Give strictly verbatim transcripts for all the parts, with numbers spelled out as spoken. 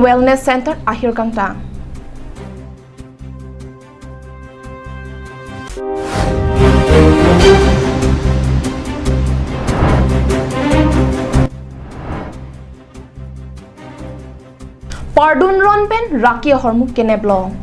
Wellness Center ahirkangtang. Pardun ron pen raki ahormu kenep long.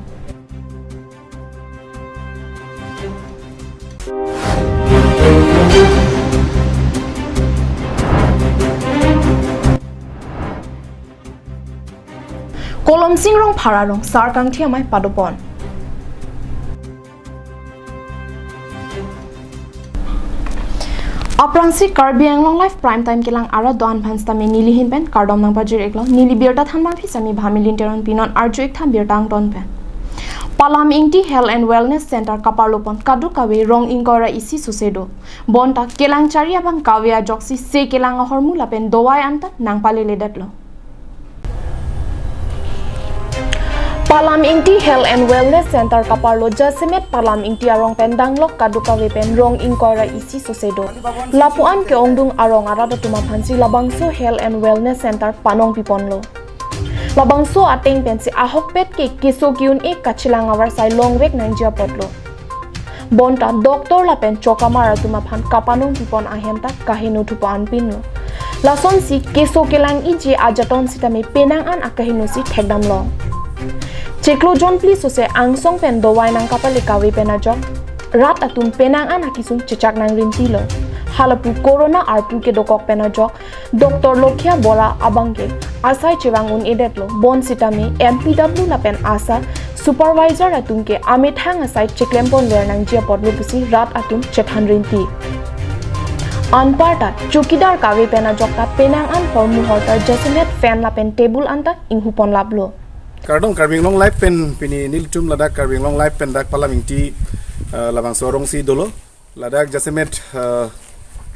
Kolomsing Rongphar arong sar kangthi amei padopon. Aphrangsi Karbi Anglong Live Prime Time kelang arat do-an aphan sitame neli ahin pen kardom nangpajir-iklo, neli birta thanbang phi sami Bhamilin Teron. Pinon arju-ik tha birta angton pen. Palam Ingti Health and Wellness Center kaparlopon kadokave rong ingkoi ra isi sose do. Bonta kelang chari abang kave ajoksi se kelang ahormu lapen dovai anta nangpaleledetlo. Palam Ingti Health and Wellness Center kaparlo jasemet Palam Ingti arong pen danglok kadokave pen rong ingkoi ra isi sose do. Lapu-an ke-ongdung arong arat atum aphansi labangso Health and Wellness Center panong piponlo. Labangso ateng pensi ahokpet ke keso ke-un-e kachelang avarsai longvek nangji apotlo. Bonta doctor lapen chokamar atum aphan kapanong pipon ahem ta kaheno thupo anpinlo. Lasonsi keso kelang-iji ajaton sitame penang an akaheno si thekdamlong. Chiklo jonphli sose angsong pen dovai nangkapale kave pen ajok rat atum penang an akisung chechak nangrintilo. Halapu corona arpu kedokok pen ajok Doctor Lokhia Bora abang ke asai chevang un-edetlo, bonsitame M P W lapen ASHA supervisor atum ke amethang asai cheklemponver nangji apotlo pusi rat atum chethan rinti. Anparta chowkidar kave pen ajok ta penang an hormu hortar jasemet fan lapen table anta inghuponlaplo. Kardom, Karbi Anglong Live pen pini nelitum ladak Karbi Anglong Live pen dak Palam Ingti, eh, labangso arongsi dolo. Ladak jasemet, eh,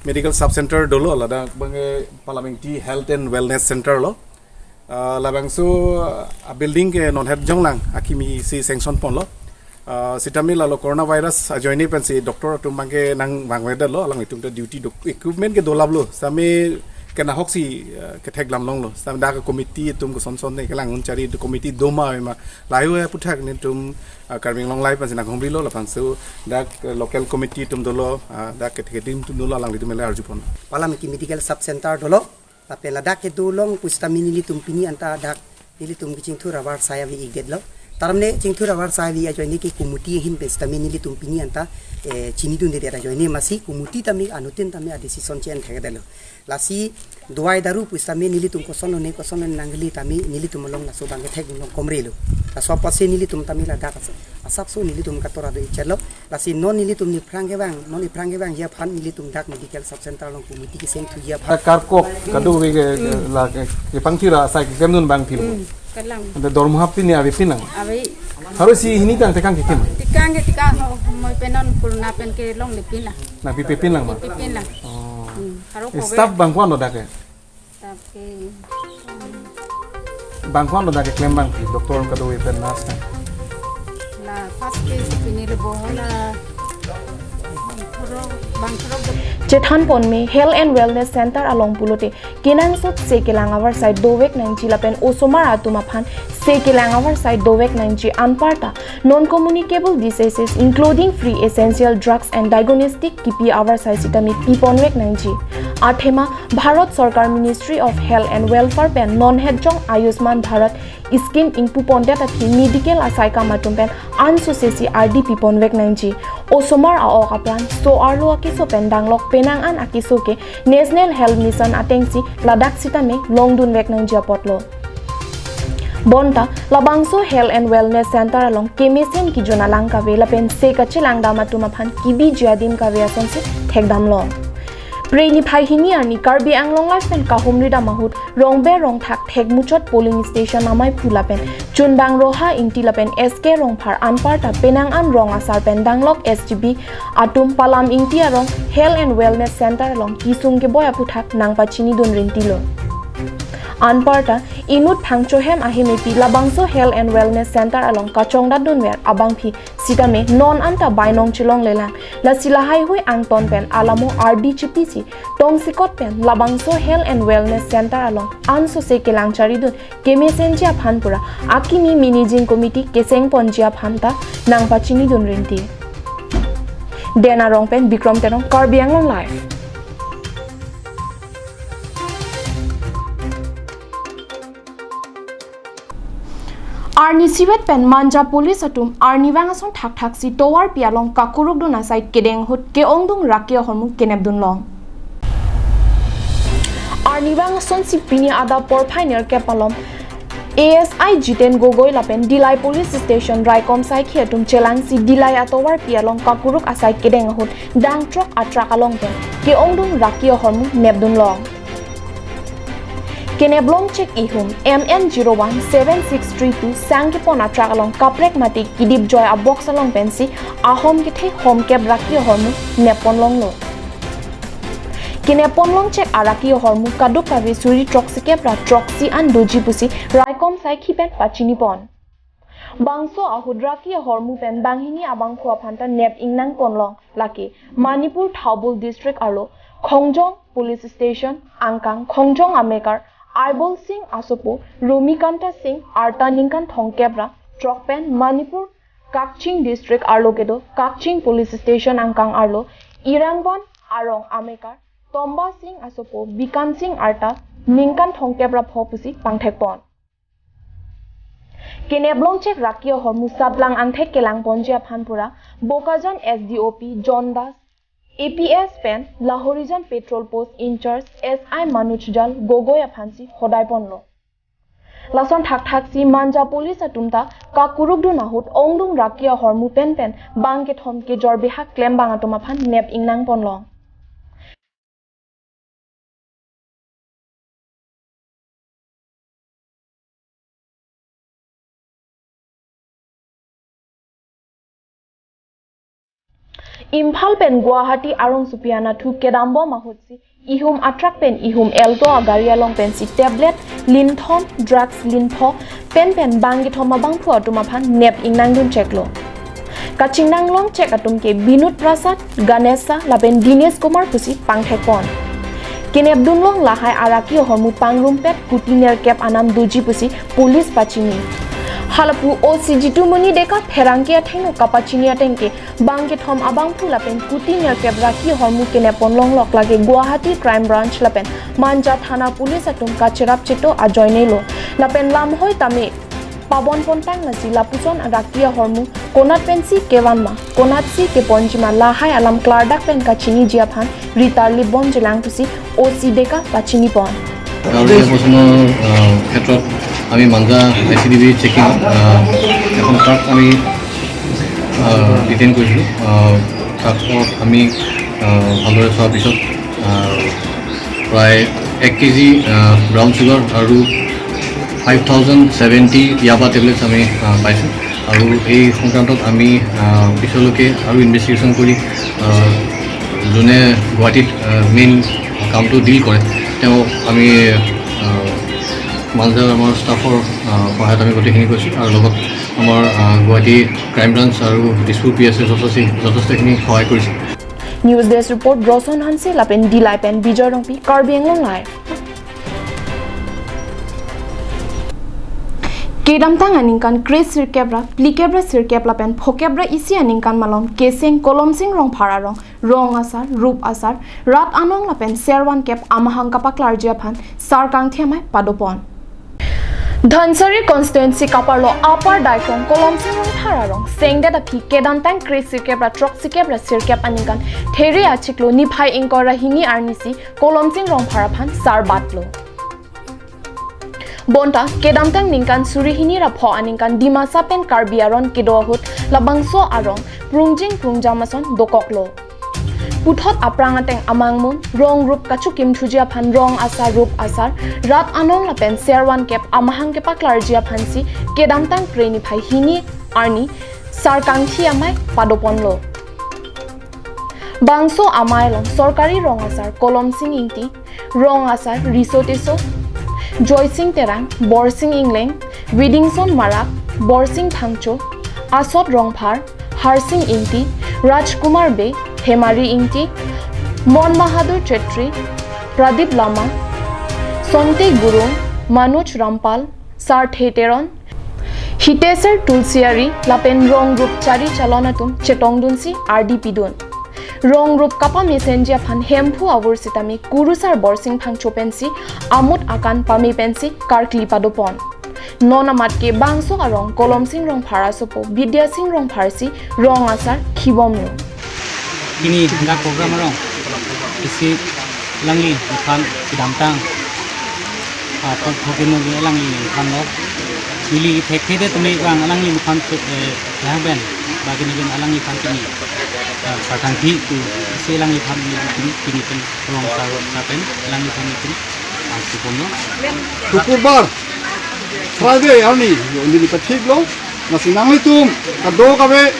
medical sub center dolo, ladak abang ke Palam Ingti Health and Wellness Center lo. Eh, labangso, eh, a building ke non het jonglang akimi si sanction ponlo. Eh, sitame lalo coronavirus ajoine pensi doctor atum abang ke nangvangvedetlo, alanglitum ta duty do, equipment ke dolaplo. Sitame kenahok si, eh, kethekdamlonglo. Sitame dak committee atum koson son ne kelang un chari do committee doma ma. Lahai-hui aputhak nelitum, ah, Karbi Anglong Live pensi nanghumrilo, labangso dak, eh, local committee atum dolo, ah, dak kethek atum dolo, alanglitum le arjupon. Palam Ingti medical sub center dolo, lapen ladak kedo along pusitame nelitum pini anta dak nelitum ke chingthur avarsai ave-ikdetlo. Tame chingthur avarsai ave ajoine ke committee ahin pusitame nelitum pini anta, eh, chinidundedet ajoine masi committee tame anuttin tame a decision che-en thekdetlo. Lasi dovai daru pusitame nelitum koson lone koson lone nangli tame nelitum along laso abang kethekdunlong komrelo. Laso apotsi nelitum tame ladak as-, asapso nelitum katora do-ik chelo. Lasi non nelitum ni aphrang kevang, non aphrang kevangji aphan nelitum dak medical sub center along committee keseng thuji aphan. Karkok kadokave ke, ke, la ke, kepangthir asai keklemdun abang thir. Hmm, kalang. Ante dormo hap pini avepinlang. Ave. Haro si hini tang tekang kekim. Tekang ke tekang ho, moi pen non corona pen ke longlepinlang. Nangpipepinlang ma? Pipepinlang. Oh. Hmm, haro. Eh, kove. Staff abang ko-an lo dak ke? Staff ke. Abang ko-an lo dak keklem abang, doctor kadokave pen nurse kan? La first ke si pini le bohola bangthorok, bangthorok do. Chethan ponme Health and Wellness Center along pulote kenangsot se kelang avarsai dovek nangji lapen osomar atum aphan se kelang avarsai dovek nangji, anparta non-communicable diseases including free essential drugs and diagnostic kipi avarsai sitame piponvek nangji. Athema Bharat Sarkar Ministry of Health and Welfare pen non het jong Ayushman Bharat scheme ingpupondet aphi medical asai kam atum pen ansose si ardi piponvek nangji. Osomar a-ok apran so-arlo akeso pen danglok penang an akeso ke National Health Mission atengsi ladak sitame longdunvek nangji apotlo. Bonta labangso Health and Wellness Center along kemesen kejun alang kave lapen se kachelang dam atum aphan kebiji adim kave asonsi thekdamlong. Phre niphai hini arni Karbi Anglong Live pen kahumri dam ahut Rongber Rongthak Thekmuchot polling station amei phu lapen Chunbang Roha Ingti lapen S K Rongphar anparta penang an rong asar pen danglok S G B atum Palam Ingti arong Health and Wellness Center along kesung keboi aputhak nangpachinidun rintilo. Anparta inut thangcho hem ahimepi labangso Health and Wellness Center along kachongdatdunver abangpi sitame non anta bainong chelonglelang. Lasi lahaihui angton pen alamo ardi chipisi tongsekot pen labangso Health and Wellness Center along ansose kelang charidun kemesenji aphan pura akimi managing committee kesengponji aphan ta nangpachinidun rinti. Den Arong pen Bikram Teron, Karbi Anglong Live. Arnisi vet pen Manja police atum arnivang ason thakthaksi tovarpi along kakurukdun asai kedeng ahut ke-ongdung raki ahormu kenepdunlong. Arnivang asonsi pini adap porphai nerkep alom A S I Jiten Gogoi lapen Dillai Police Station raikom saikhi atum chelangsi Dillai atovarpi along kakuruk asai kedeng ahut dang throk atruck along pen ke-ongdung raki ahormu nepdunlong. Keneplongchek ihum M N zero one seven six three two sangkepon atruck along kaprek mate kidip joi abox along pensi ahom kethe homkep raki ahormu nepponlonglo. Keneponlongchek araki ahormu kadokave suri throksikep ra throksi an doji pusi raikom saikhi pen pachinipon. Bangso ahut raki ahormu pen banghini abangphu aphan ta nep ingnangponlong, lake Manipur Thoubal District arlo Khongjong Police Station angkang Khongjong amekar Aibol Singh asopo Romikanta Singh arta ningkan thomkep ra throk pen Manipur Kakching District arlo kedo Kakching Police Station angkang arlo Irangvan arong amekar Tomba Singh asopo Bikan Singh arta ningkan thomkep ra pho pusi pangthekpon. Keneplongchek raki ahormu saplang angthek kelangponji aphan pura Bokajan S D O P John Das, A P S pen Lahorijan Patrol Post in-charge S I Manoj Jal Gogoi aphansi hodaiponlo. Lason thakthaksi Manja police atum ta kakurukdun ahut ongdung raki ahormu penpen bang kethom kejor behak klembang atum aphan nep ingnangponlong. Imphal pen Guwahati arongsopi anatthu kedambom ahutsi ihum atruck pen ihum Alto agari along pensi tablet linthom, drugs linpho penpen bang kethom abangphu atum aphan nep ingnangduncheklo. Kachingnanglongchek atum ke Binod Prasad, Ganesh Shah lapen Dinesh Kumar pusi pangthekpon. Kenepdunlong lahai araki ahormu pangrumpet kuti nerkep anam doji pusi police pachini. Halapu O C Jitumoni Deka pherangke athengno kapachini ateng ke bang kethom abangphu lapen kuti nerkep raki ahormu kenepponlonglok lake Guwahati Crime Branch lapen Manja Thana Police atum kacherap cheto ajoinelo. Lapen lamhoi tame pabonpontang, lasi lapuson araki ahormu konat pensi kevan ma, konatsi keponji ma, lahai alam klardak pen kachiniji aphan ritarlipbomjilang pusi O C Deka pachinipon. আৰু এই অপচনৰ, আহ, ক্ষেত্ৰত আমি মাঞ্জা I C D B checking, আহ, এখন truck আমি, আহ, ডিটেইন কৰিছিলোঁ। আহ, ট্ৰাকত আমি, আহ, ভালদৰে চোৱাৰ পিছত, আহ, প্ৰায় এক কেজি, আহ, ব্ৰাউন চুগাৰ আৰু ফাইভ থাউজেণ্ড ছেভেণ্টি ইয়াবা টেবলেটছ আমি, আহ, পাইছোঁ। আৰু এই সংক্ৰান্তত আমি, আহ, পিছলৈকে আৰু ইনভেষ্টিগেশ্যন কৰি, আহ, যোনে গুৱাহাটীত, আহ, মেইন কামটো ডিল কৰে, তেওঁক আমি, আহ, মাঞ্জাৰ আমাৰ ষ্টাফৰ, আহ, সহায়ত আমি গোটেইখিনি কৰিছোঁ। আৰু লগত আমাৰ, আহ, গুৱাহাটী ক্ৰাইম ব্ৰাঞ্চ আৰু দিছপুৰ পি এছে যথেষ্ট-, যথেষ্টখিনি সহায় কৰিছে। News Desk Report, Roson Hanse lapen Dillai pen Bijoy Rongpi, Karbi Anglong Live. Kedamtang aningkan kre sirkep ra phlikep ra sirkep lapen phokep ra isi aningkan malom Keseng Kolomsing Rongphar arong rong asar, rup asar, rat anong lapen servan kep amahang kapaklarji aphan sar kangthi amei padopon. Dhansiri constituency kaparlo Upper Daikrong Kolomsing Rongphar arong sengdet aphi kedamtang kre sirkep ra throksi kep ra sirkep aningkan There achiklo niphai ingkoi ra hini arnisi Kolomsing Rongphar aphan sar batlo. Bonta kedamtang ningkan suri hini ra pho aningkan Dimasa pen Karbi aron kedo ahut labangso arong prungjing prungjam ason dokoklo. Puthot aphrang ateng amangmun rong rup kachokimthuji aphan rong asar rup asar, rat anong lapen servan kep amahang kepaklarji aphansi kedamtang kre niphai hini arni sar kangthi amei padoponlo. Bangso amei along sorkari rong asar Kolomsing Ingti, rong asar Riso Tisso, Joysing Terang, Borsing Engleng, Widingson Marak, Borsing Phangcho, Asot Rongphar, Harsing Ingti, Rajkumar Bey, Hemari Ingti, Mon Bahadur Chetri, Pradip Lamang, Sonte Gurung, Manoj Rampal, Sarthe Teron, Hiteser Tulsiari lapen rong group chari chalon atum chetongdunsi ardi pidun. Rong group kapamesenji aphan Hemphu avur sitame Kurusar Borsing Phangcho pensi amut akan pame pensi karkli padopon. Non amat ke bangso arong Kolomsing Rongphar asopo Bidya Sing Rongphar si rong asar khibomlo. Pini dak program arong isi alangliphan kedamtang, ah, pok pok ino alangli nephan lo. Neli thekthe det tumi bang alangliphan, eh, yang ben, bagi ni ben alangliphan pini, ah, sartang pi tu isi alangliphan pini, pini pen rong sar rong sar pen alangliphan pini, ah, si pon lo. Sukurbar, Friday arni, yo, neli pathik lo. Lasi nanglitum kadokave,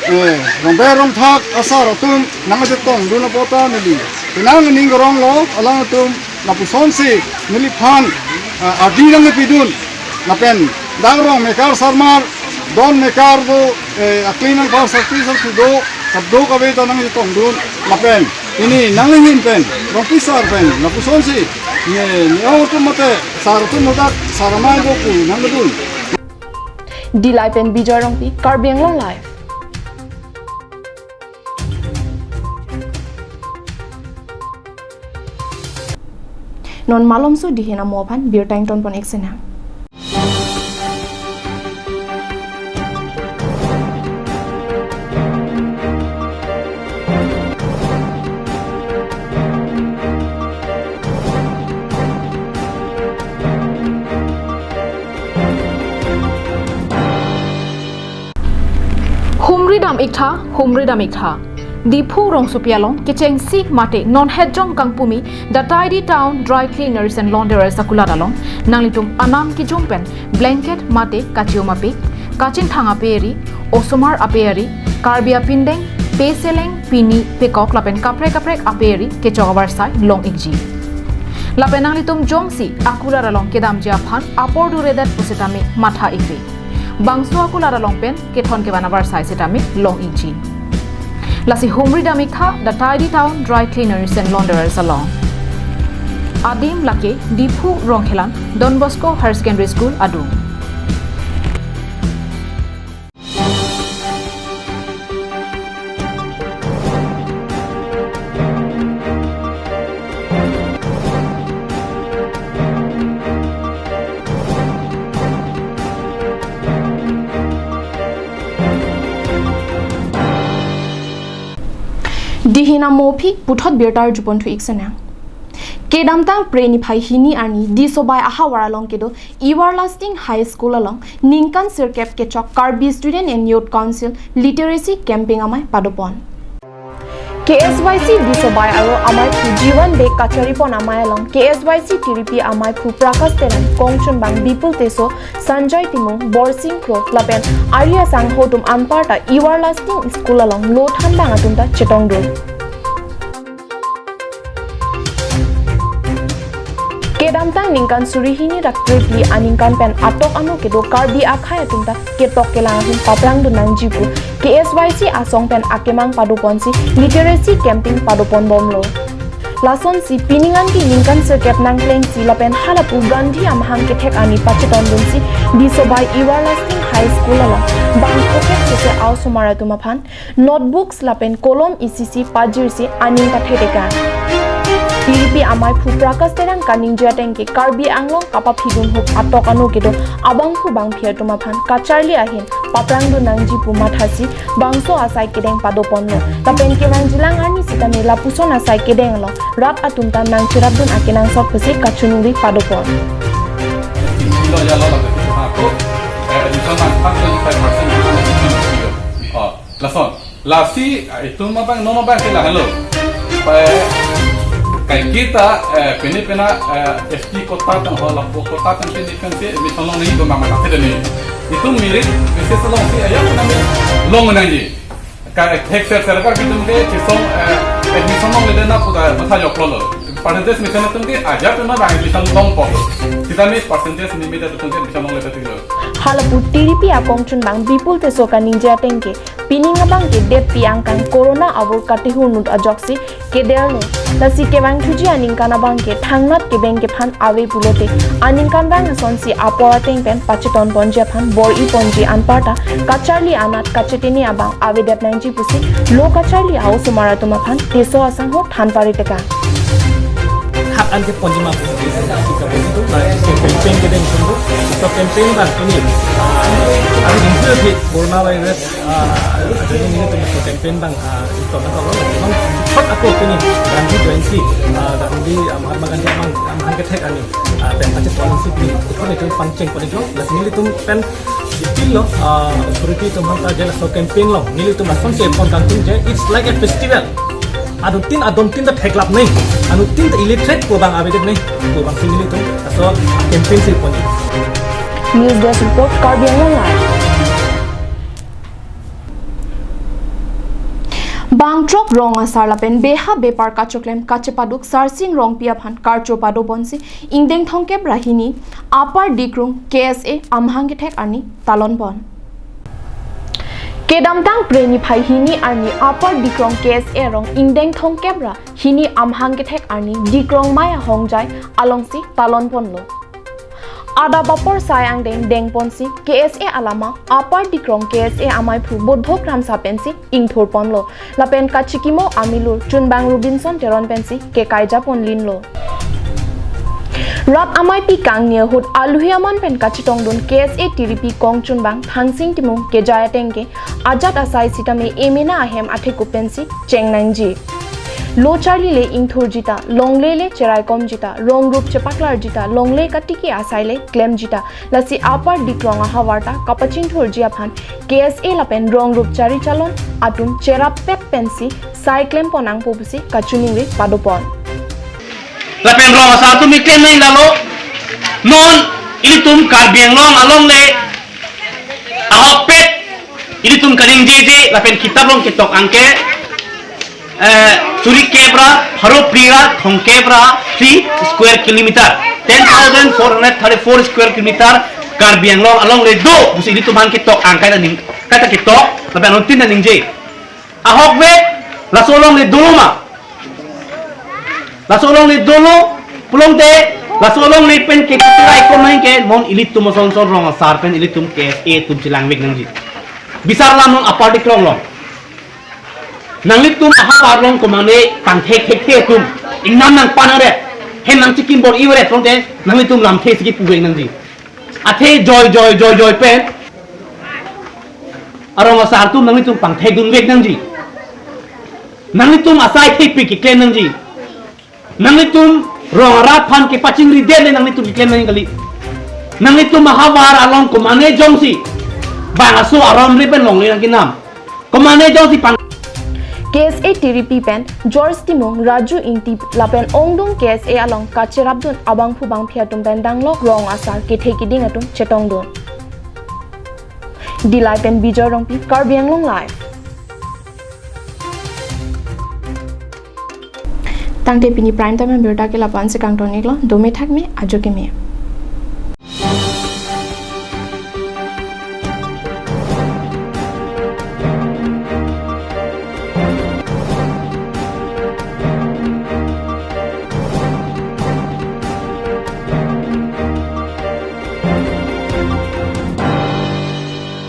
eh, rongber rongthak asar atum nangchetongdun apot ta neli penang ning rong lo, alangtum lapusonsi neliphan, eh, ardi nangpidun. Lapen dak rong mekar sarmar, don mekar do, eh, akli nangpar sarpi sarpi do, kadokave ta nangchetongdun. Lapen pini nanglihin pen, rongpi sar pen, lapusonsi ne, ne atum mate sar atum dak sar amei do pu nangdun. Dillai pen Bijoy Rongpi, Karbi Anglong Live. Non malomso dihin amo aphan birta ingtonpon-ik sinang. Humri dam-iktha, humri dam-iktha. Diphu rongsopi along kechengsi mate non hetjong kangpumi The Tidy Town Dry Cleaners and Launderers akulat along nanglitum anam kijum pen blanket mate kachium apik, kachingthang ape ari, osomar ape ari, Karbi apindeng, peseleng, pini, pekok lapen kaprek kaprek ape ari kechok avarsai long-ikji. Lapen nanglitum jongsi akulat along kedamji aphan apor duredet pusitame matha-ikve. Bangso akulat along pen kethon kevan avarsai sitame long-ikji. Lasi humri dam-iktha The Tidy Town Dry Cleaners and Launderers along. Adim lake Diphu Rongkhelan Don Bosco Higher Secondary School adung. Dihin amo aphi puthot birta arjupon thu-ik sinang. Kedamtang Phre niphai hini arni Disobai ahavar along kedo Everlasting High School along ningkan sirkep kechok Karbi Student and Youth Council Literacy Camping amei padopon. K S Y C Disobai aro amaiphu Jiwan Bey kacharipon amei along K S Y C tiripi amaiphu Prakash Terang, kongchunbang Bipul Teso, Sanjay Timung, Borsing Kro lapen ari asangho atum anparta Everlasting School along lo thanbang atum ta chetongdun. Kedamtang ningkan suri hini rak phli aningkan pen atok ano kedo Karbi akhei atum ta ketok kelang ahum paprangdun nangji pu K S Y C asong pen akemang padoponsi literacy camping padopon bomlo. Lasonsi pining an ke ningkan sirkep nangplengsi lapen halapu Gandhi amahang kethek ani pachetongdunsi Disobai Everlasting High School along bang phokep sese a-osomar atum aphan notebooks lapen kolom isi isi pajirsi aning pathekthe-ik an. Tiripi amaiphu Prakash Terang kaningje ateng ke Karbi Anglong kapaphidun ahut atok ano kedo abangphu bangphi atum aphan kacharli ahin paprangdun nangji pu mathasi bangso asai kedeng padoponlo. Lapen kenangjilang arni sitame lapuson asai kedeng along rat atum ta nangcherapdun akenangsot pusi kachiningri padopon. Isi lo ya lo la ko, eh, admission nang empat puluh lima persen. Oh, lason. Lasi, eh, itum abang, non abang ke lahenlo. Pa, kai kita, eh, pini pena, eh, S T quota tang ho, lapu quota tang pini pensi admission long ni goma mata ke ni. Itum merit basis alongsi ajat nami long nangji. Ka thek ser serkar kitum ke chisong, eh, admission longledet na puta matha joklo lo. Percentage mesen atum ke ajat na bang admission longpo. Sitame percentage nimita tutungke bisa mong lepe tiglo. Halapu T D P akongchunbang Bipul Teso kaningje atengke, pining abangke dep pi angkang corona avur katihur nut ajoksi kedel ne. Lasi kevang thuji aningkan abangke thangnat kebeng kephan ave pulote, aningkanrang asonsi apor ateng pen pacheton ponji aphan bor-i ponji anparta kacharli anat kachetini abang avedet nangji pusi lo kacharli a-osomar atum aphan Teso asangho than paritekang. Hat an ke ponji ma pusi kita begitu, nah, campaign ke deng sungguh, so campaign bang ini, ah, hari ini ke coronavirus, ah, jadi ini tuh campaign bang, ah, itu apa kalau memang cepat aku ini Gandhi Jayanti, ah, Gandhi, ah, Mahatma Gandhi amang, amang ketek ani, ah, pen pachet polisi di, itu itu pangcheng polisi, lah nelitum pen ipilo, ah, authority atum aphan ta je laso campaign along nelitum lason ke pon kangtung je, it's like a festival. Adontin adontin ta theklap nai, adontin ta illiterate pu abang avedet nai pu abangsi nelitum laso campaign si pon. News Desk Report, Karbi Anglong Live. Bangthrok rong asar lapen beha bepar kachoklem kachepaduk Sarsing Rongpi aphan karcho pado ponsi ingdeng thomkep ra hini Upper Dikrung K S A amahang kethek arni talon pon. Kedamtang Phre niphai hini arni Upper Dikrung K S A arong ingdeng thomkep ra hini amahang kethek arni Dikrung Maya Hongjai alongsi talon ponlo. Adap apor sai angdeng deng ponsi K S A alama Upper Dikrung K S A amaiphu Bodhok Ramsa pensi ingthur ponlo. Lapen kachikimo amilur chunbang Robinson Teron pensi kekaija pon linlo. Rat amaipi kangni ahut aluhi aman pen kachetongdun K S A T D P kongchunbang Thangsing Timung kejai atengke ajat asai sitame emena ahem athekup pensi cheng nangji. Lo charli le ingthurji ta, longle le cheraikomji ta, rong rup chepaklarji ta, longle katiki asai le klemji ta, lasi Upper Dikrung ahavar ta kapachingthurji aphan K S A lapen rong rup chari chalon atum cherap pet pensi sai klem pon nangpo pusi kachiningri pado pon. Lapen rong asar atum iklem nang lalo, non ilitum Karbi Anglong alongle ahokpet ilitum kaningjeje lapen kitap along ketok angke, eh, suri kep ra, pharo phli ra, thomkep ra, three square kilometer, ten thousand four hundred thirty-four square kilometer Karbi Anglong alongle do pusi ilitum aphan ketok angkai ta ning, kaita ketok, lapen anuttin ta ningje. Ahokpet, laso alongle dolo ma? Laso alongle dolo, pulote, laso alongle pen ke ketirai kom nang ke, non ilitum ason son rong asar pen ilitum K S A atum chelangvek nangji. Bisar lam non Upper Dikrung along. Nanglitum ahavar along komane pangthek thekthe atum ingnam nangpanangret, hem nangchikim bor-i veret pulote, nanglitum lamthe si kipuvek nangji. Athe joi joi joi joi pen arong asar atum nanglitum pangthekdunvek nangji. Nanglitum asai thepik keklem nangji. Nanglitum rong arat aphan kepachingri det le nanglitum keklem nangji kali. Nanglitum ahavar along komane jongsi bang aso aron re pen longle nangkenam, komane jongsi pang K S A T D P pen George Timung, Raju Ingti lapen ongdung K S A along kacherapdun abangphu bangphi atum pen danglok rong asar kethe kiding atum chetongdun. Dillai pen Bijoy Rongpi, Karbi Anglong Live. Tangte pini prime time birta ke lapu-an si kangton iklo, dome thakme, ajo keme.